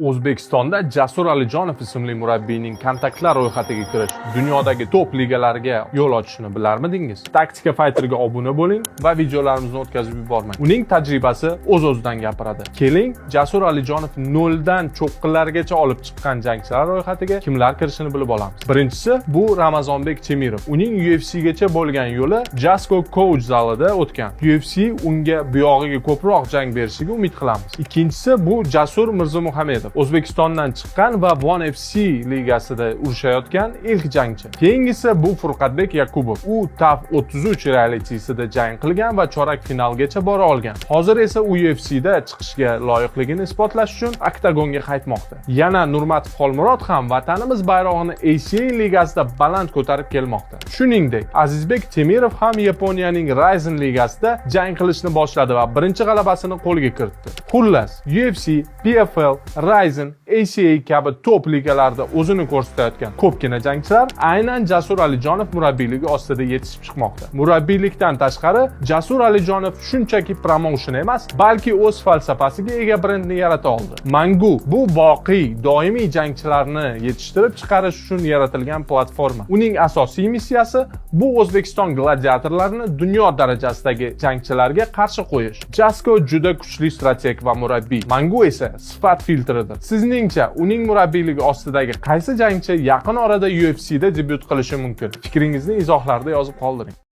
O'zbekistonda Jasur Alijonov ismli murabbiyning kontaktlar ro'yxatiga kirish dunyodagi top ligalarga yo'l ochishini bilarmidingiz? Taktika Fighterga obuna bo'ling va videolarimizni o'tkazib yubormang. Uning tajribasi o'z-o'zidan gapiradi. Keling, Jasur Alijonov noldan cho'qqilargacha olib chiqqan jangchilar ro'yxatiga kimlar kirishini bilib olamiz. Birinchisi bu Ramazonbek Temirov. Uning UFCgacha bo'lgan yo'li Jasko Coach zalida o'tgan. UFC unga buyog'iga ko'proq jang berishiga umid qilamiz. Ikkinchisi bu Jasur Mirzamuhamedov. O'zbekistondan chiqqan va One FC ligasida urushayotgan ilk jangchi. Keyingisi bu Furqatbek Yakubov. U TAF 33 realitisida jang qilgan va chorak finalgacha bora olgan. Hozir esa UFCda chiqishga loyiqligini isbotlash uchun oktagonga qaytmoqda. Yana Nurmatov Xolmurod ham vatanimiz bayrog'ini ACA ligasida baland ko'tarib kelmoqda. Shuningdek, Azizbek Temirov ham Yaponiyaning Rizin ligasida jang qilishni boshladi va birinchi g'alabasini qo'lga kiritdi. Xullas, UFC, PFL, Rizin, ACA kabi top ligalarda o'zini ko'rsatayotgan ko'pgina jangchilar aynan Jasur Alijonov murabbiyligi ostida yetishib chiqmoqda. Murabbiylikdan tashqari Jasur Alijonov shunchaki promotion emas, balki o'z falsafasiga ega brendni yarata oldi. Mangu bu boqiy, doimiy jangchilarni yetishtirib chiqarish uchun yaratilgan platforma. Uning asosiy missiyasi bu O'zbekiston gladiatorlarini dunyo darajasidagi jangchilarga qarshi qo'yish. Jasko juda kuchli strateg va murabbiy. Mangu esa sifat filtridir. Sizningcha, uning murabbiyligi ostidagi qaysi jangchi yaqin orada UFCda debyut qilishi mumkin? Fikringizni izohlarda yozib qoldiring.